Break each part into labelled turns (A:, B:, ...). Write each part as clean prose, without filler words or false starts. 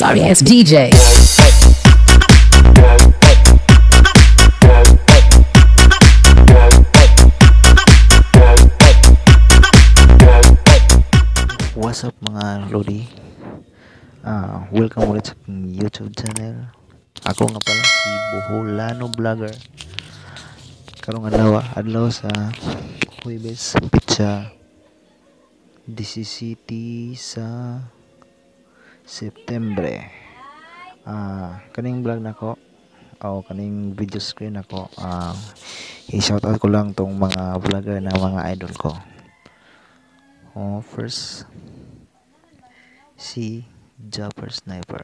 A: Sorry ass DJ.
B: What's up, mga lodi? Welcome ulit sa aking YouTube channel. Ako nga pala si Boholano Vlogger. Karong adlaw, adlaw sa Huwebes, petsa 17 sa Septembre. Kaning vlog nako o kaning video screen nako, i-shout out ko lang tong mga vlogger na mga idol ko. Oh, first, si Japper Sniper.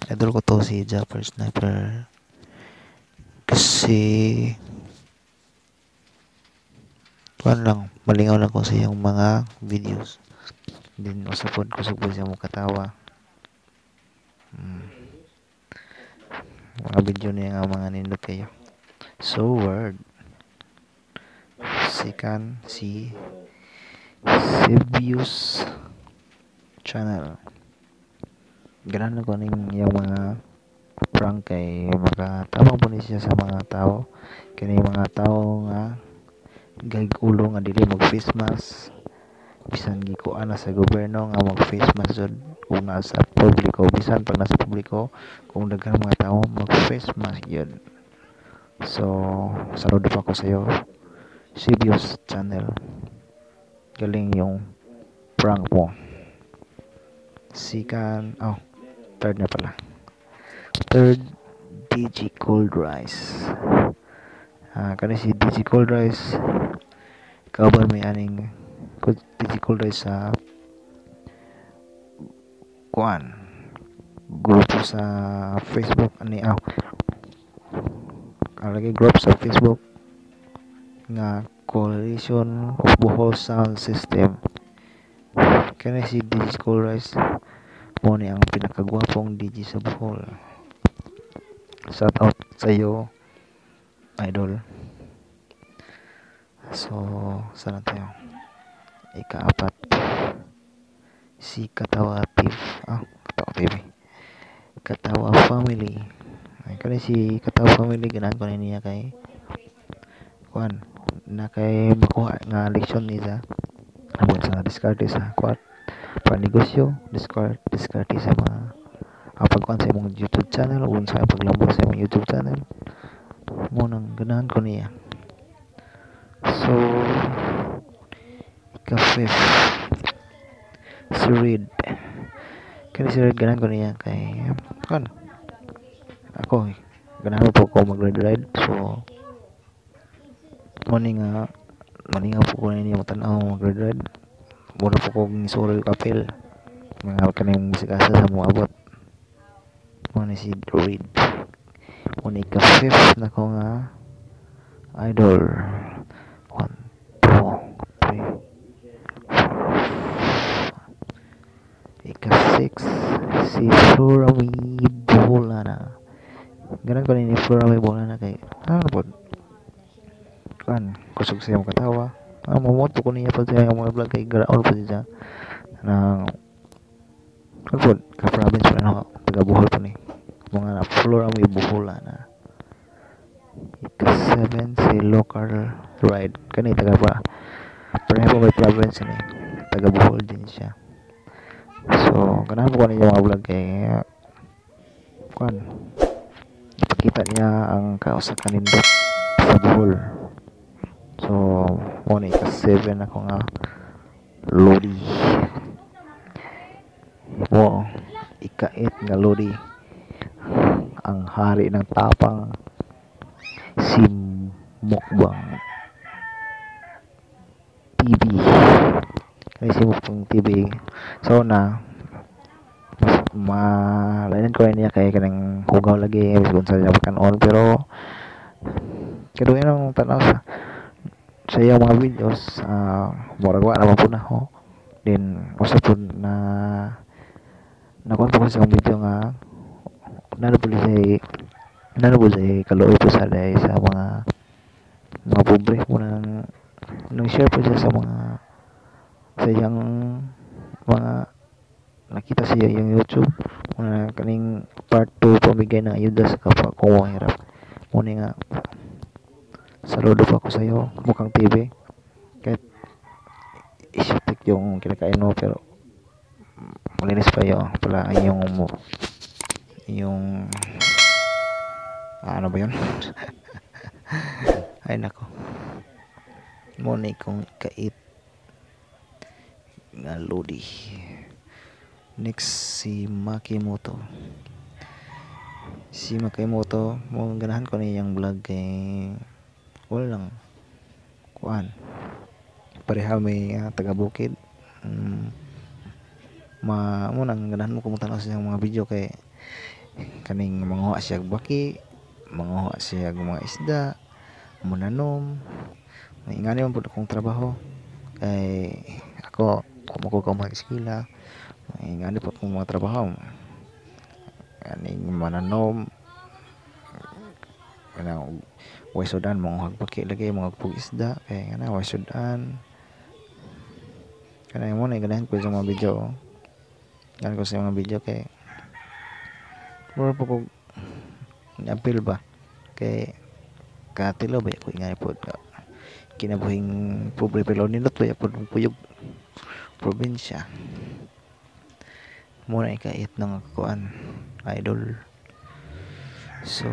B: Idol ko to si Japper Sniper kasi kuan lang, malingaw lang ko sa iyang mga videos. Then usa pod, kusog pod siya mo katawa. Mga video niya nga mga nindot kayo. So word. Second, si Sebius Channel. Ganahan ko ning iyang mga prank kay makatabang po ni siya sa mga tao. Kini mga tao nga gayg ulo nga dili mag face mask, bisan gikuan na sa gobyerno nga mag face mask jud kung nasa publiko, bisan pag nasa publiko kung daghan mga tao, mag face mask jud. So saludo pa ko sa iyo, Sebius Channel. Galing yung prank mo. Second, oh, third na pala. Third, DJ Cold Rice. Kani si DJ Cold Rice, kauban may aning DJ Cold Rice sa kuan grupo sa Facebook ani, lagi group sa Facebook nga Coalition of Bohol Sound System. Kani si DJ Cold Rice mo ni ang pinakagwapong DJ sa Bohol. Shout out sa iyo, idol. So sana tayo ikaapat, si Katawa TV. Katawa TV, Katawa Family. Ay, kani si Katawa Family, ganahan ko niya kay kuan na kay makuha nga leksyon niya about sa diskarte sa kuan panegosyo, diskarte sa mga pagkuan sa imong YouTube channel o sa paglambot sa imong YouTube channel. Mo nang ganahan ko niya. So ika-fifth, si Reed. Kani si Reed, ganahan ko niya kay kuan, ako ganahan po ko mag ride ride. So mo ni nga malingaw po ko niya matan-aw mag ride ride. Mura po ko ngisuro yung kapil mga kaning musikasa sa moabot. Mo ni si Reed, mo ni ika-fifth na ko nga idol. 1, 2, 3, 4. Ika-6, si Florami Bolana. Ganahan ko ni Florami Bolana kay ano po kan kusog siya makatawa. Mamoto ko niya pa siya mga vlog kay garaon po siya na ano po, ka-province pa na, taga Bohol po ni mga Florami Bolana. Ika-7, si Local Ride. Kani taga pa pareho may province ni, taga Bohol din siya. So ganahan po ko niya mga vlog kay kuan, ipakita niya ang kausa kanindot sa Bohol. So mo ni ika-7 ako nga lodi. Mo ika-8 nga lodi, ang hari ng tapang, si Mukbang TV. Kani si Mukbang TV, so na mas malainan ko niya kay kanang hugaw lagi bisag unsa niya pagkan-on, pero kaduyan ang tanaw sa iyang mga videos, murag wa naman po na ho. Then usa po na nakuha po ko sa video nga nano po siya, nano po siya kaluoy po sa dahil sa mga pobre mo nang nang share po siya sa mga sa iyang mga Nakita sa iyong YouTube muna kaning part 2, pamigay ng ayuda sa kapwa kung mahirap. Muna nga saludo pa ako sa iyo, Mukhang TV, kahit isyotik yung kinakain mo pero malinis pa yun pala yung yung ano ba yun. Ay nako, mo na ikong kait nga lodi. Next, si Makimoto. Si Makimoto mo, ganahan ko niyang vlog kay wala lang kuan, pareha may taga bukid. Ma mo nang ganahan mo kung sa iyang mga video kay kaning manguha siya baki, manguha siya mga isda, munanom. May ingani man pud akong trabaho kay ako kung ko mag-eskwela, may ingani po akong mga trabaho kaning mananom kanang way sudan, manguhag baki lagi, mga pug isda kay kana way sudan. Kanang mo na ganahan ko sa mga video, ganahan ko sa mga video kay mura po kog appeal ba kay katilo ba ko ingani pod kinabuhing pobre pero nindot ba pod puyog probinsya. Mo na ikait ng kuan idol. So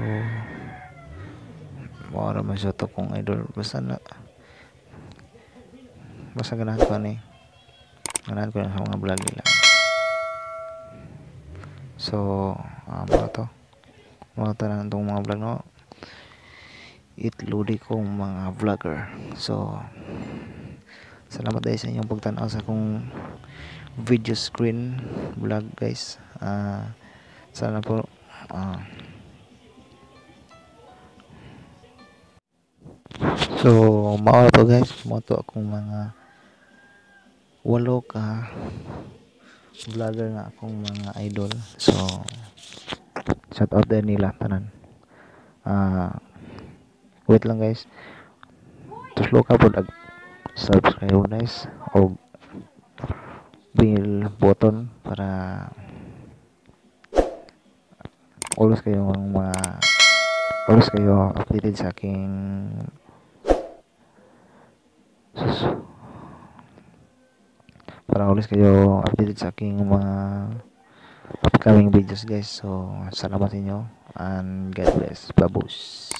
B: mao ra man siya to kong idol, basta na basta ganahan ko ani, ganahan ko sa mga vlog nila. So mga to mga tanan tong mga vlog, no, itlodi kong mga vlogger. So salamat dahil sa inyong pagtan-aw sa akong video screen vlog, guys. Sana po so mao to, guys, mao to akong mga walo ka vlogger nga akong mga idol. So shout out din nila tanan. Wait lang, guys, tuslo ka pod ag subscribe, guys, o bell button para always kayo mga always kayo updated sa aking para always kayo updated sa aking mga upcoming videos, guys. So salamat sa inyo and God bless. Babus.